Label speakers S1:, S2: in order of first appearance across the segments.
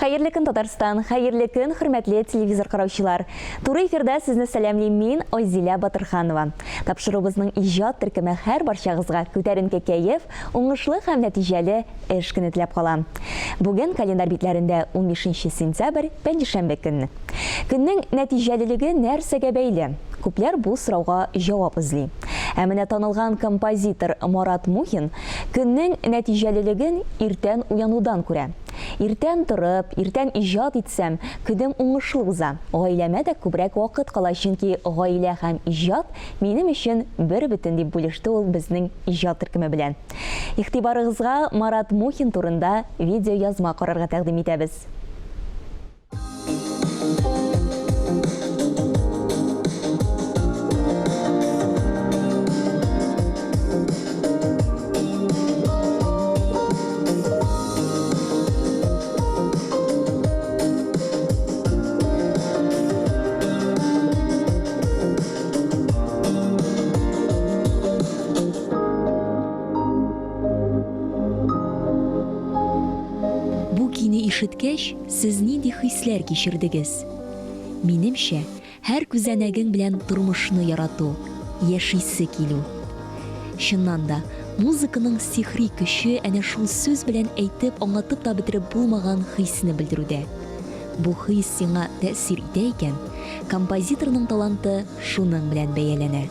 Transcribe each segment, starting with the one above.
S1: Хәерле көн, Татарстан! Хәерле көн, хөрмәтле телевизор караучылар! Туры эфирда сезне сәламлим мин, Айзилә Батырханова. Тапшыруыбызның иҗат төркеме һәр барчагызга күтәренке кәеф, уңышлы һәм нәтиҗәле эш көне теләп кала. Бүген календарь битләрендә 15 сентябрь, пәнҗешәмбе көн. Көннең нәтиҗәлелеге нәрсәгә бәйле? Күпләр бу сорауга җавап эзли. Ә менә танылган композитор Марат Мухин көннең нәтиҗәлелеген иртән уянудан күрә. Иртән торып, иртән иҗат итсәм, көнем уңышлы уза. Гаиләмә дә күбрәк вакыт кала, чөнки гаилә һәм иҗат минем өчен бербөтен, дип бүлеште ул безнең иҗат төркеме белән. Игътибарыгызга Марат Мухин турында видеоязма карарга тәкъдим итәбез. Бу көйне ишеткәч, сез нинди хисләр кичердегез? Минемчә, һәр күзәнәгең белән тормышны ярату, яшисе килү. Чыннан да, музыканың сихри көче әнә шул сүз белән әйтеп, аңлатып та бетереп булмаган хисне белдерүдә. Бу хис сиңа тәэсир итә икән, композиторның таланты шуның белән бәяләнә.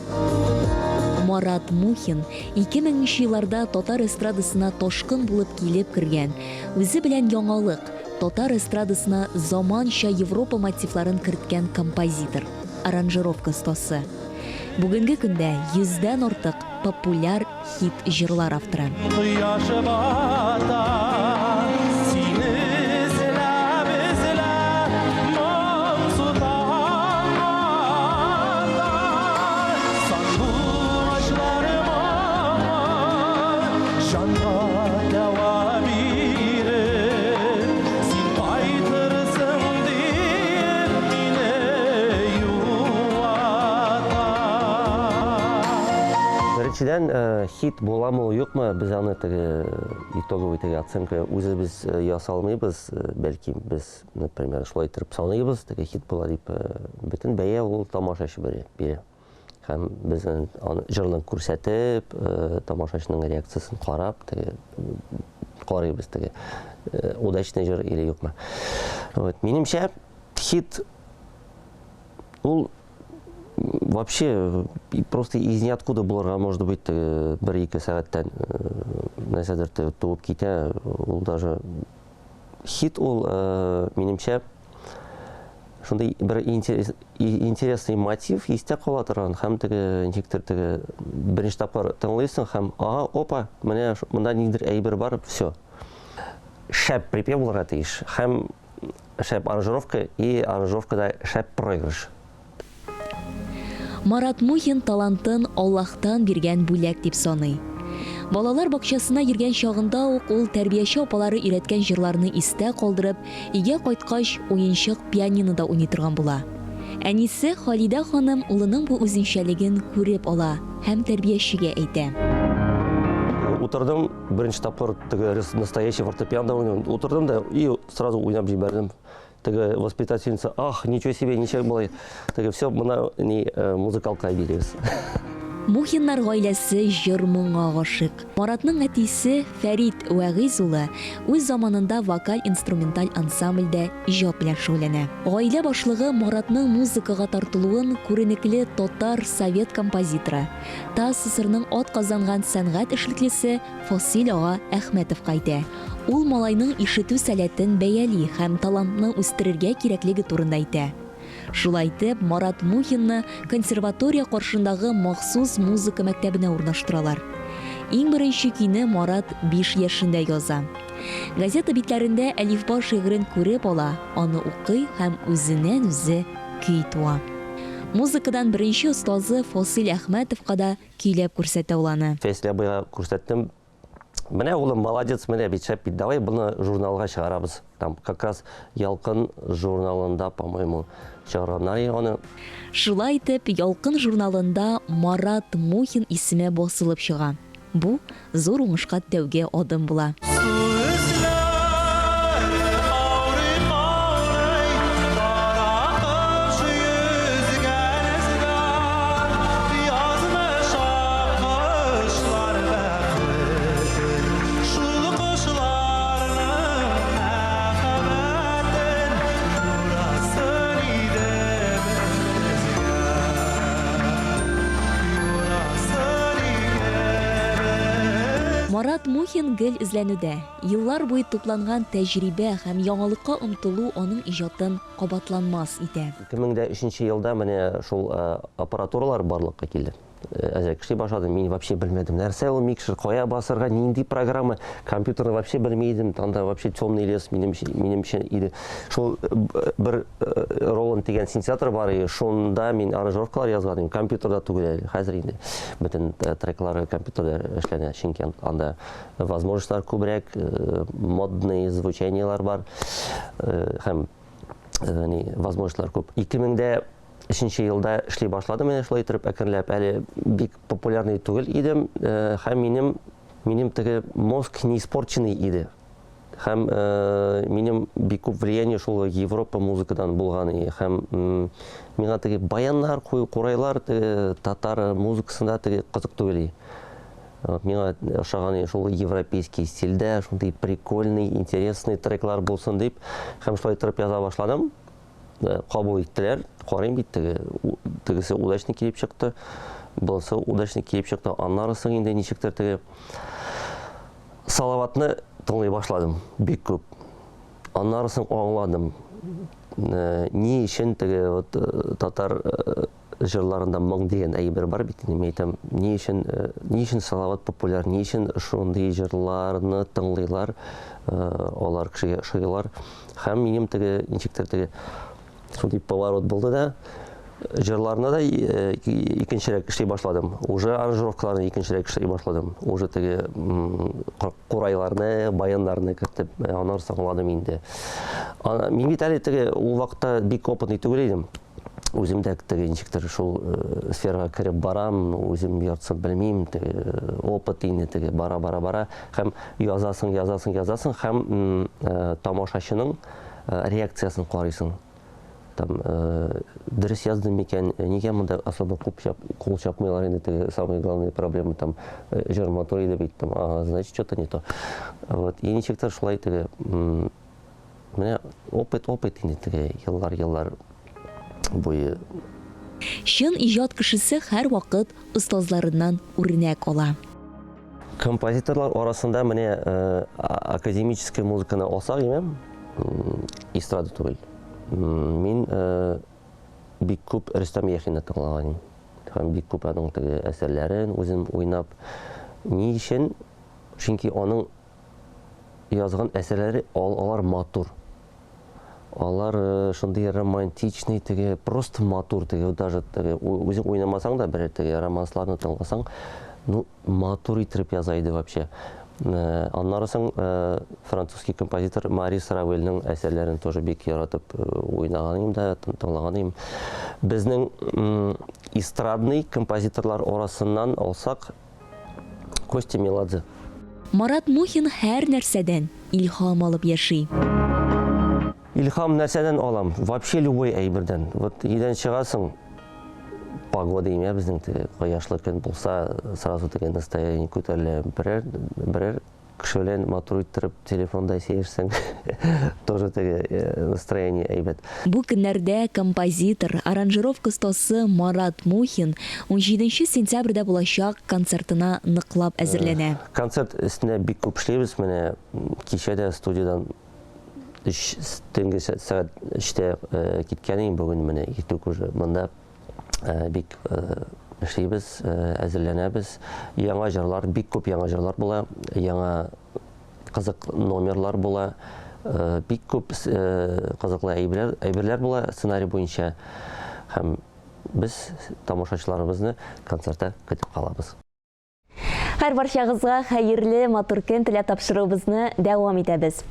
S1: Марат Мухин 2000 нче елларда татар эстрадасына ташкын булып килеп кергән, үзе белән яңалык, татар эстрадасына заманча Европа мотивларын керткән композитор, аранжировка остасы. Бүгенге көндә йөздән артык популяр хит җырлар авторы.
S2: Кояш бата, сине эзләп, эзләп, моңсу таңнарда. Сандугачлар моңы, җанга дәва биреп, син кайтырсың дип мине юата.
S3: Беренчедән, хит буламы ул, юкмы, без аны теге итоговый теге оценка үзебез ясый алмыйбыз. Бәлки без, например, шулай иттереп саныйбыз, теге хит була дип. Бөтен бәя ул тамашачы бирә. Һәм без аны җырны күрсәтеп, тамашачының реакциясен карап, теге карыйбыз теге удачный җыр или юкмы. Вот, минемчә, хит ул вообще просто из ниоткуда булырга может быть бер-ике сәгатьтән нәрсәдер туып китә, ул даже хит ул, минемчә, шундый бер интересный мотив истә кала торган һәм теге ничектер теге беренче тапкыр тыңлыйсың һәм ага, опа, менә монда ниндидер әйбер бар, все. Шәп припев булырга тиеш һәм шәп аранжировка и аранжировкада шәп проигрыш.
S1: Марат Мухин талантын Аллаһтан биргән бүләк дип саный. Балалар бакчасына йөргән чагында ук ул тәрбияче апалары өйрәткән җырларны истә калдырып, өйгә кайткач, уенчык пианинода уйный торган була. Әнисе Халидә ханым улының бу үзенчәлеген күреп ала һәм тәрбиячегә әйтә.
S3: Утырдым, беренче тапкыр теге настоящий фортепиано уйныйм. Утырдым да и сразу уйнап җибәрдем. Теге воспитательница, ах, ничего себе, ничек болай. Теге все, мына ни э, музыкалка бирегез.
S1: Мухиннар гаиләсе җыр-моңга гашыйк. Маратның әтисе Фәрит Вәгыйз улы үз заманында вокаль-инструменталь ансамбльдә иҗат белән шөгыльләнә. Гаилә башлыгы Маратның музыкага тартылуын күренекле татар совет композиторы, ТАССРның атказанган сәнгать эшлеклесе Фасил ага Әхмәтовка әйтә. Ул малайның ишетү сәләтен бәяли һәм талантны үстерергә кирәклеге турында әйтә. Шулай итеп, Марат Мухинны консерватория каршындагы махсус музыка мәктәбенә урнаштыралар. Иң беренче көйне Марат биш яшендә яза. Газета битләрендә Әлифба шигырен күреп ала, аны укый һәм үзеннән-үзе көй туа. Музыкадан беренче остазы Фасил Әхмәтовка да көйләп күрсәтә ул аны.
S3: Фәйсел абыйга күрсәттем. Менә, улым, молодец, менә бит шәп бит, давай моны журналга чыгарабыз. Там как раз Ялкын журналында, по-моему, чыгарганнар иде аны.
S1: Шулай итеп, Ялкын журналында Марат Мухин исеме басылып чыга. Бу, зур уңышка тәүге адым була.
S2: Сүзләр авырый.
S1: Мухин гел эзләнүдә. Еллар буе тупланган тәҗрибә һәм яңалыкка омтылу аның иҗатын кабатланмас итә.
S3: 2003 елда менә шул аппаратуралар барлыкка килде. Әзрәк эшли башладым. Мин вообще белмәдем, нәрсә ул микшер, кая басырга, нинди программа. Компьютерны вообще белми идем. Анда вообще темный лес минем минем өчен иде. Шул бер Роланд дигән синтезатор бар иде, шунда мин аранжировкалар язган идем. Компьютерда түгел әле. Хәзер инде бөтен треклары компьютерда эшләнә, чөнки анда возможностьлар күбрәк, модный звучаниелар бар һәм ни возможностьлар күп. 2003 елда эшли башладым менә шулай итеп әкренләп. Әле бик популярный түгел идем һәм минем минем теге мозг не испорченный иде. Һәм минем бик күп влияние шул Европа музыкадан булган и һәм миңа теге баяннар, курайлар теге татар музыкасында теге кызык түгел и. Миңа ошаган шул европейский стильдә, шундый прикольный, интересный треклар булсын дип, һәм шулай торып яза башладым. Кабул иттеләр. Карыйм бит теге, тегесе удачный килеп чыкты, булысы удачный килеп чыкты. Аннары соң инде ничектер теге Салаватны тыңлый башладым бик күп. Аннары соң аңладым, ни өчен теге вот татар җырларында моң дигән әйбер бар бит инде, мин әйтәм, ни өчен, ни өчен Салават популяр, ни өчен шундый җырларны тыңлыйлар, алар кешегә ошыйлар. Һәм минем теге ничектер теге шундый поворот булды да, җырларны да икенчерәк эшли башладым. Уже аранжировкаларны икенчерәк эшли башладым. Уже теге курайларны, баяннарны кертеп, аннары соң аңладым инде. Мин бит әле теге ул вакытта бик опытный түгел идем. Үзем дә теге ничектер шул сферага кереп барам, үзем яртысын белмим, теге опыт инде теге бара-бара-бара һәм язасың, язасың, язасың һәм тамашачының реакциясен карыйсың. Там дөрес яздым микән, нигә монда особо күп кул чапмыйлар инде, теге самый главный проблема там җыр матур иде бит, там, ага, значит, что-то не то. Вот, и ничектер шулай теге менә опыт, опыт инде теге еллар, еллар буе.
S1: Чын иҗат кешесе һәрвакыт остазларыннан үрнәк ала.
S3: Композиторлар арасында менә академический музыканы алсак, имем, эстрада түгел. Мин бик күп Рөстәм Яхинны тыңлаган идем. Һәм бик күп аның теге әсәрләрен үзем уйнап. Ни өчен? Чөнки аның язган әсәрләре алар матур. Алар э, шундый романтичный, теге просто матур, теге даже теге үзең уйнамасаң да берәр теге романсларны тыңласаң, ну матур итеп яза иде вообще. Э, аннары соң э, французский композитор Марис Равельның әсәрләрен тоже бик яратып уйнаган идем дә, тыңлаган идем. Безнең эстрадный композиторлар арасыннан алсак, Костя Меладзе.
S1: Марат Мухин һәр нәрсәдән илһам алып яши.
S3: Илһам нәрсәдән алам? Вообще любой әйбердән. Вот өйдән чыгасың, погода имя безнең теге кояшлы көн булса, сразу теге настроение күтәрелә. Берәр, берәр кеше белән матур иттереп телефонда сөйләшсәң, тоже теге э, настроение әйбәт.
S1: Бу көннәрдә композитор, аранжировка остасы Марат Мухин 17 сентябрьдә булачак концертына ныклап әзерләнә.
S3: Концерт өстендә бик күп эшлибез. Менә кичә дә студиядән өч төнге сәгать өчтә э, киткән идем, бүген менә иртүк уже монда э, бик э, эшлибез, әзерләнәбез. Яңа җырлар, бик күп яңа җырлар була, яңа кызык номерлар була, бик күп кызыклы әйберләр, әйберләр була сценарий буенча. Һәм без тамашачыларыбызны концертта көтеп калабыз.
S1: Һәр барчагызга хәерле, матур көн теләп тапшыруыбызны дәвам итәбез.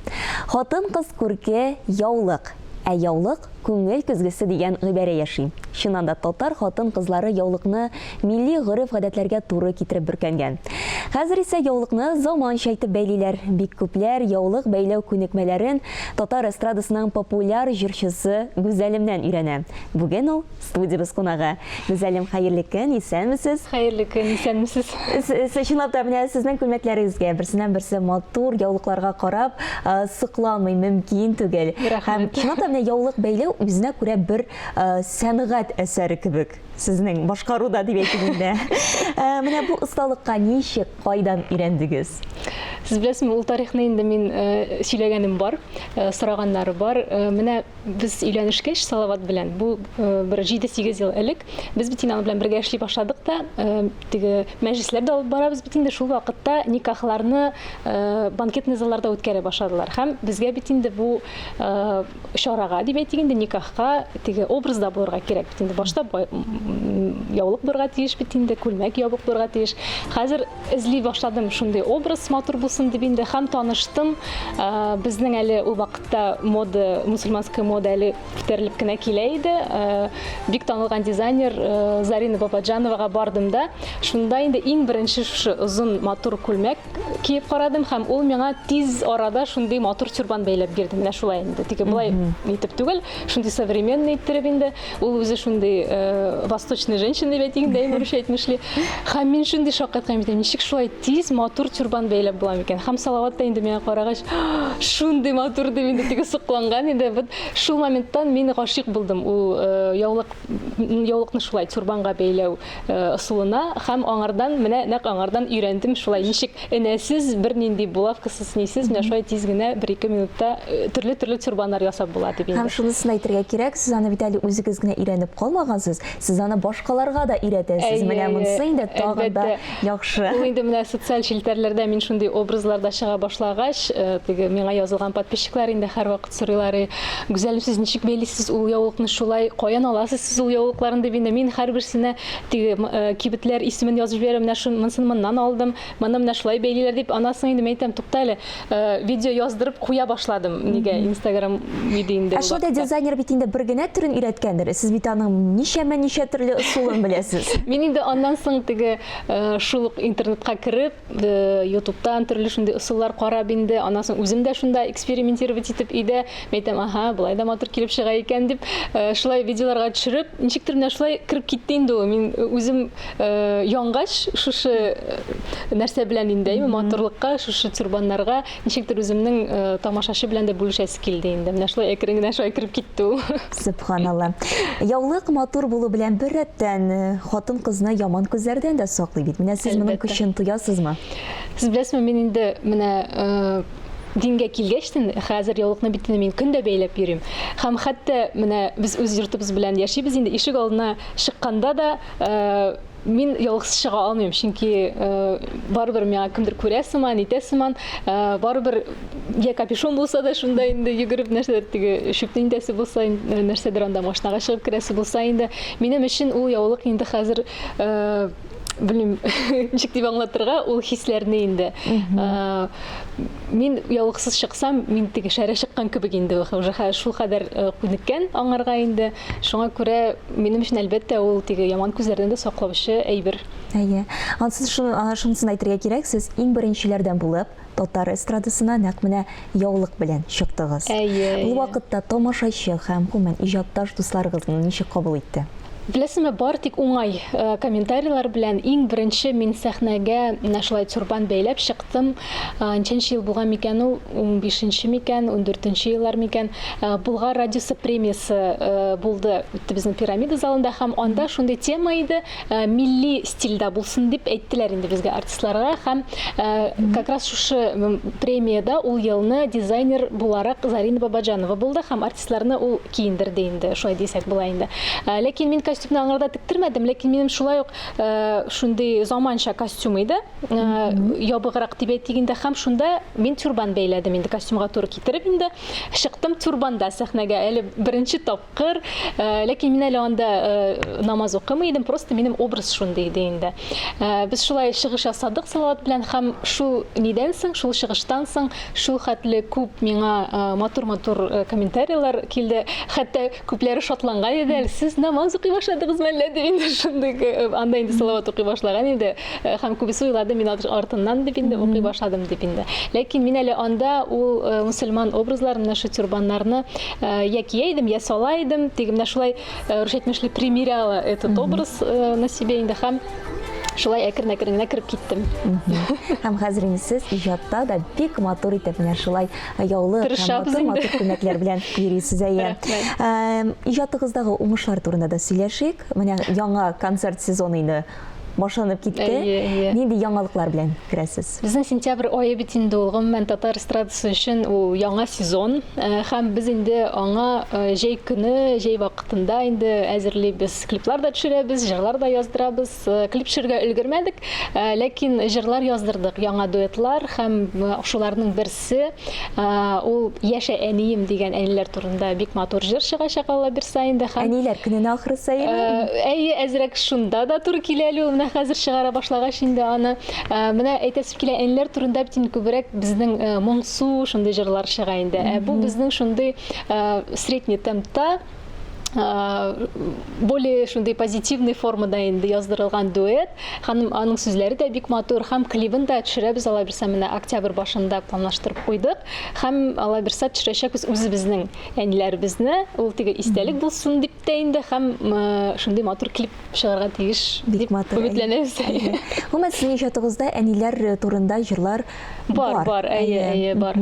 S1: Хатын-кыз күрке яулык, ә яулык күңел көзгесе дигән гыйбарә яши. Чыннан да татар хатын-кызлары яулыкны милли гореф-гадәтләргә туры китереп бөркәнгән. Хәзер исә яулыкны заманча итеп бәйлиләр. Бик күпләр яулык бәйләү күнекмәләрен татар эстрадасының популяр җырчысы Гүзәлемнән өйрәнә. Бүген ул Студиябез кунагы. Гүзәлем, хәерле көн, исәнмесез.
S4: Хәерле көн, исәнмесез.
S1: Чынлап та, менә сезнең күлмәкләрегезгә берсеннән-берсе матур яулыкларга карап, сокланмый мөмкин түгел.
S4: Рәхмәт.
S1: Һәм чынлап та менә яулык бәйләү бәйләү үзенә күрә бер сәнгать әсәре кебек сезнең башкаруда дип әйтик инде. Менә бу осталыкка ничек, кайдан өйрәндегез?
S4: Сез беләсезме, ул тарихны инде мин сөйләгәнем бар, сораганнары бар. Менә без өйләнешкәч Салават белән, бу бер 7-8 ел элек, без бит инде аның белән бергә эшли башладык та, теге мәҗлесләр дә алып барабыз бит инде, шул вакытта никахларны банкетный залларда үткәрә башладылар. Һәм безгә бит инде бу чарага дип әйтик инде, никахка теге образда булырга кирәк бит инде. Башта яулык булырга тиеш бит инде, күлмәк ябык булырга тиеш. Хәзер эзли башладым шундый образ матур булсын дип инде һәм таныштым. Безнең әле ул вакытта мода, мусульманская мода әле күтәрелеп кенә килә иде. Бик танылган дизайнер Зарина Бабаджановага бардым да, шунда инде иң беренче шушы озын матур күлмәк киеп карадым һәм ул миңа тиз арада шундый матур тюрбан бәйләп бирде. Менә шулай инде. Теге болай итеп түгел, шундый современный иттереп инде. Ул үзе шундый э, восточный женщина дип әйтик инде, русча әйтмешли. Һәм мин шундый шаккаткан идем, ничек шулай тиз матур тюрбан бәйләп була микән? Һәм Салават та инде миңа карагач, шундый матур дип инде теге сокланган иде. Вот шул моменттан мин гашыйк булдым ул э, яулык яулыкны шулай тюрбанга бәйләү ысулына һәм аңардан, менә нәкъ аңардан өйрәндем шулай ничек энәсез, бернинди булавкасыз, нисез, менә шулай тиз генә бер-ике минутта төрле-төрле тюрбаннар ясап була дип инде.
S1: Һәм шунысын әйтергә кирәк, сез аны бит әле үзегез генә өйрәнеп калмагансыз, сез аны башкаларга да өйрәтәсез. Менә монысы инде тагын да яхшы.
S4: Ул инде менә социаль челтәрләрдә мин шундый образларда чыга башлагач, теге миңа язылган подписчиклар инде һәрвакыт сорыйлар, Гүзәлем, сез ничек бәйлисез ул яулыкны шулай, каян аласыз сез ул яулыкларны дип инде мин һәрберсенә теге э, кибетләр исемен язып җибәрәм, менә шун монысын моннан алдым, моны менә шулай бәйлиләр дип, аннан соң инде мин әйтәм, тукта әле, э, видео яздырып куя башладым. Нигә Инстаграм иде инде.
S1: Ә шулай да дизайнер бит инде бер генә төрен өйрәткәндер. Сез бит аның ничәмә-ничә төрле ысулын беләсез.
S4: Мин инде аннан соң теге э, шул ук интернетка кереп, Ютубтан төрле шундый ысуллар карап инде, аннан соң үзем дә шунда экспериментировать итеп өйдә, мин әйтәм, ага, болай да матур килеп чыга икән дип, шулай видеоларга төшереп, ничектер менә шулай кереп китте инде ул. Мин үзем янгач шушы нәрсә белән инде, әйме, матурлыкка, шушы тюрбаннарга ничектер үземнең тамашачы белән дә бүлешәсе килде инде. Менә шулай әкрен генә шулай кереп китте ул.
S1: Сөбханалла. Яулык матур булу белән беррәттән, хатын-кызны яман күзләрдән дә саклый бит. Менә сез моның көчен тоясызмы?
S4: Сез беләсезме, мин инде менә дингә килгәчтен, хәзер яулыкны бит инде мин көн дә бәйләп йөрим. Һәм хәтта менә без үз йортыбыз белән яшибез инде, ишек алдына чыкканда да мин ялгыз чыга алмыйм, чөнки барыбер миңа кемдер күрә сыман, итә сыман, барыбер я капюшон булса да шунда инде йөгереп нәрсәдер теге чүпне итәсе булса, нәрсәдер анда машинага чыгып керәсе булса инде, минем өчен ул яулык инде хәзер белмим, ничек дип аңлатырга ул хисләрне инде. Мин яулыксыз чыксам, мин теге шәрә чыккан кебек инде уже шул кадәр күнеккән аңарга инде. Шуңа күрә минем өчен, әлбәттә, ул теге яман күзләрдән дә саклаучы әйбер.
S1: Әйе. Ансыз шунысын әйтергә кирәк, сез иң беренчеләрдән булып татар эстрадасына нәкъ менә яулык белән чыктыгыз.
S4: Әйе.
S1: Ул вакытта тамашачы һәм гомумән иҗатташ дусларыгыз моны ничек кабул итте?
S4: Беләсезме, бары тик уңай э, комментарийлар белән иң беренче мин сәхнәгә менә шулай тюрбан бәйләп чыктым. Э, ничәнче ел булган микән ул? 15-нче микән, 14-нче еллар микән? Э, Болгар радиосы премиясе булды үтте безнең пирамида залында һәм анда шундый тема иде, милли стильдә булсын дип әйттеләр инде безгә артистларга һәм как раз шушы премиядә ул елны дизайнер буларак Зарина Бабаджанова булды һәм артистларны ул киендерде инде, шулай дисәк була инде. Э, ләкин мин костюмны аңарда тектермәдем, ләкин минем шулай ук э, шундый заманча костюм иде, э, ябыграк дип әйтик инде, һәм шунда мин тюрбан бәйләдем инде костюмга туры китереп инде. Чыктым тюрбанда сәхнәгә әле беренче тапкыр, ләкин мин әле анда намаз укымый идем, просто минем образ шундый иде инде. Без шулай чыгыш ясадык Салават белән һәм шул нидән соң, шул чыгыштан соң Шул хәтле күп миңа матур-матур комментарийлар килде. Хәтта күпләре шатланган иде әле, сез намаз укый башладыгызмы әллә дип инде шундый анда инде салават укый башлаган иде. Һәм күбесе уйлады, мин артыннан дип инде укый башладым дип инде. Ләкин мин әле анда ул мөселман образларын, менә шул тюрбаннарны я кия идем, я сала идем. Теге менә шулай, русча әйтмешли, примеряла этот образ на себе инде һәм. Шулай әкрен-әкрен генә кереп киттем.
S1: Һәм хәзер инде сез иҗатта да бик матур итеп менә шулай яулык һәм матур-матур күлмәкләр белән йөрисез, әйе. Иҗатыгыздагы уңышлар турында да сөйләшик. Менә яңа концерт сезоны инде башланып китте.
S4: Әйе, әйе.
S1: Нинди яңалыклар белән керәсез?
S4: Безнең сентябрь ае бит инде ул гомумән татар эстрадасы өчен ул яңа сезон. Һәм без инде аңа җәй көне, җәй вакытында инде әзерлибез. Клиплар да төшерәбез, җырлар да яздырабыз. Клип төшерергә өлгермәдек, ләкин җырлар яздырдык, яңа дуэтлар һәм шуларның берсе ул Яшә әнием дигән әниләр турында бик матур җыр чыгачак Алла бирса инде һәм
S1: Әниләр көненә ахрысы әйеме?
S4: Әйе, әзрәк шунда да туры килә әле ул, менә хәзер чыгара башлагач инде аны. Менә әйтәсем килә, әниләр турында бит инде күбрәк безнең моңсу шундый җырлар чыга инде. Ә бу безнең шундый средний темпта более шундый позитивный формада инде яздырылган дуэт. Һәм аның сүзләре дә бик матур, һәм клибын да төшерәбез алла бирсә, менә октябрь башында планлаштырып куйдык. Һәм алла бирсә төшерәчәкбез үзебезнең әниләребезне, ул теге истәлек булсын дип тә инде, һәм шундый матур клип чыгарга тиеш
S1: дип
S4: өметләнәбез.
S1: Гомумән, сезнең иҗатыгызда әниләр турында җырлар
S4: Бар, бар, әйе, әйе, бар.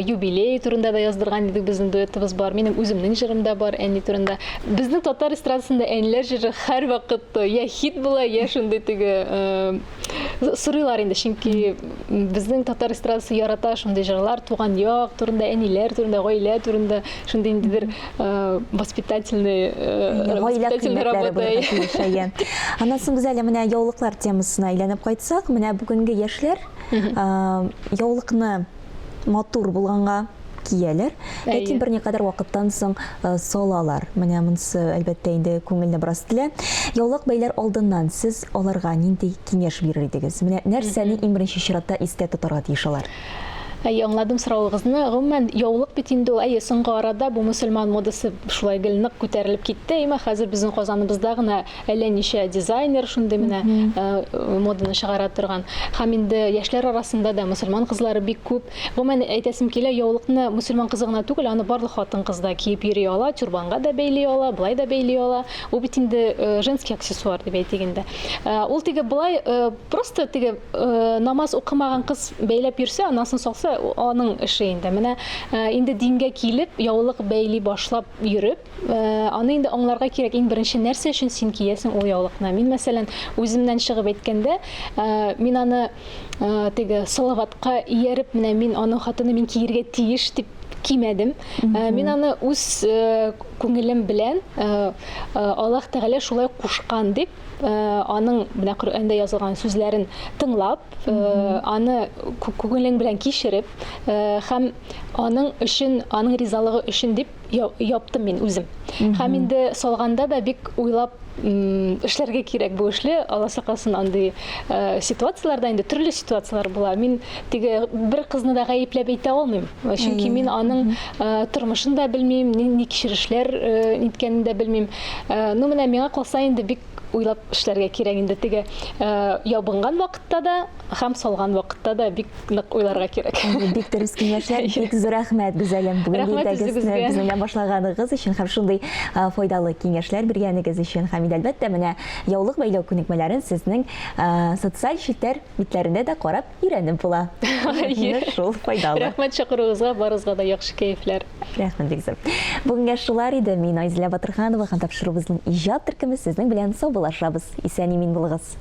S4: Юбилей турында да яздырган идек, безнең дуэтыбыз бар. Минем үземнең җырым да бар әни турында. Безнең татар эстрадасында әниләр җыры һәрвакыт я хит була, я шундый теге сорыйлар инде, чөнки безнең татар эстрадасы ярата шундый җырлар, туган як турында, әниләр турында, гаилә турында, шундый ниндидер воспитательный
S1: гаилә кыйммәтләре булырга тиеш, әйе. Аннан соң, Гүзәлия, менә яулыклар темасына әйләнеп кайтсак, менә бүгенге яшьләр Яулыкны матур булганга кияләр, ләкин берникадәр вакыттан соң салалар. Менә монысы, әлбәттә, инде күңелне бераз телә. Яулык бәйләр алдыннан сез аларга нинди киңәш бирер идегез? Менә нәрсәне иң беренче чиратта истә тотарга тиеш алар?
S4: Әйе, аңладым соравыгызны. Гомумән, яулык бит инде ул, әйе, соңгы арада бу мөселман модасы шулай гел нык күтәрелеп китте. Әмма хәзер безнең Казаныбызда гына Әллә ничә дизайнер шундый менә моданы чыгара торган. Һәм инде яшьләр арасында да мөселман кызлары бик күп. Гомумән, әйтәсем килә, яулыкны мөселман кызы гына түгел, аны барлык хатын-кыз да киеп йөри ала, тюрбанга да бәйли ала, болай да бәйли ала. Ул бит инде женский аксессуар дип әйтик инде. Ул теге болай просто теге намаз укымаган кыз бәйләп йөрсә, аннан соң салса, аның эше инде. Менә инде дингә килеп, яулык бәйли башлап йөреп, Аны инде аңларга кирәк, иң беренче нәрсә өчен син киясең ул яулыкны. Мин, мәсәлән, үземнән чыгып әйткәндә, мин аны теге Салаватка ияреп, менә мин аның хатыны, мин киергә тиеш дип кимәдем. Мин аны үз күңелем белән Аллаһ Тәгалә шулай кушкан дип, аның менә Коръәндә язылган сүзләрен тыңлап, аны күңелең белән кичереп һәм аның өчен, аның ризалыгы өчен дип яптым мин үзем. Һәм инде салганда да бик уйлап эшләргә кирәк бу эшле. Алла сакласын, андый э, ситуацияләрдә инде төрле ситуацияләр була. Мин теге бер кызны да гаепләп әйтә алмыйм. Чөнки мин аның э, тормышын да белмим, ни кичерешләр э, ниткәнен дә белмим. Ну менә миңа калса инде бик уйлап эшләргә кирәк инде теге ябынган вакытта да һәм салган вакытта да бик нык уйларга кирәк.
S1: Бик дөрес киңәшләр, бик зур рәхмәт, Гүзәлем. Бүгенге иртәгесне безнең белән башлаганыгыз өчен һәм шундый файдалы киңәшләр биргәнегез өчен. Һәм инде, әлбәттә, менә яулык бәйләү күнекмәләрен сезнең социаль челтәр битләрендә дә карап өйрәнеп була. Менә шул файдалы.
S4: Рәхмәт чакыруыгызга, барыгызга да яхшы кәефләр.
S1: Рәхмәт бик зур. Бүгенгә шулар иде. Мин Айзилә Батырханова һәм тапшыруыбызның иҗат төркеме сезнең белән саубуллашабыз. Исән-имин булыгыз.